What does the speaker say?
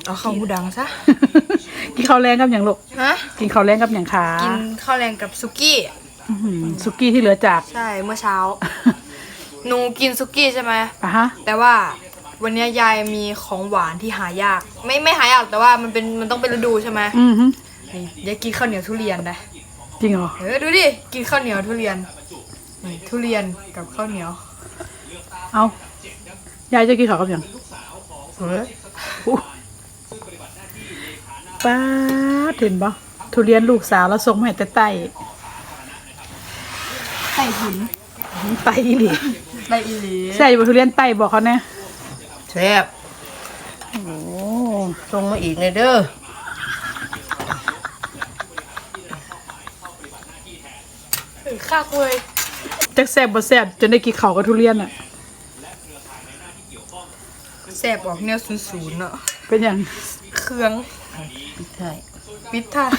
ເອົາເຂົ້າຫູດັງຊະ. ກິນເຂົ້າແລງກັບຫຍັງລູກ? ຮະ? ກິນເຂົ້າແລງກັບຫຍັງຄະ? ກິນເຂົ້າແລງກັບສຸກີ້. ອືຫື ສຸກີ້ທີ່ເຫຼືອຈາກ ໃຊ່ ເມື່ອເຊົ້າ ໜູກິນສຸກີ້ໃຊ່ໄໝ? ອາຮະ ແຕ່ວ່າວັນເນີ້ຍຍາຍມີຂອງຫວານທີ່ຫາຍາກ ໄມ່ ໄມ່ຫາຍາກ ແຕ່ວ່າມັນເປັນ ມັນຕ້ອງເປັນລະດູໃຊ່ໄໝ? ອືຫື ນີ້ ຢາກກິນເຂົ້າໜຽວທຸລຽນໃດ໋. ຈິງເຫວ? ເອີ ດູດິ ກິນເຂົ້າໜຽວທຸລຽນ ນີ້ ທຸລຽນກັບເຂົ້າໜຽວ. ເອົ້າ ຍາຍ ເຈົ້າກິນເຂົ້າກັບຫຍັງ? ເອີ ປາດ ເຫັນບໍ່? ທຸລຽນລູກສາວລາວສົ່ງມາໃຫ້ແຕ່ໃຕ້ ໃຕ້ຫຸນ ໄປອີ່ຫຼີ ໄປອີ່ຫຼີ. ແຊບຢູ່ບໍ່ ທຸລຽນໃຕ້ ບອກເຂົາແດ່? ແຊບ. ໂອ້ ສົ່ງມາອີກແດ່ເດີ. ເອີ ຄັກເວີຍ ຈັກແຊບບໍ່ແຊບ ຈົນໄດ້ກິນເຂົ້າກັບທຸລຽນນະ. ແຊບອອກແນວສູນໆເນາະ. ເປັນຫຍັງ? ເຄື່ອງ ປິດທ້າຍ ປິດທ້າຍ.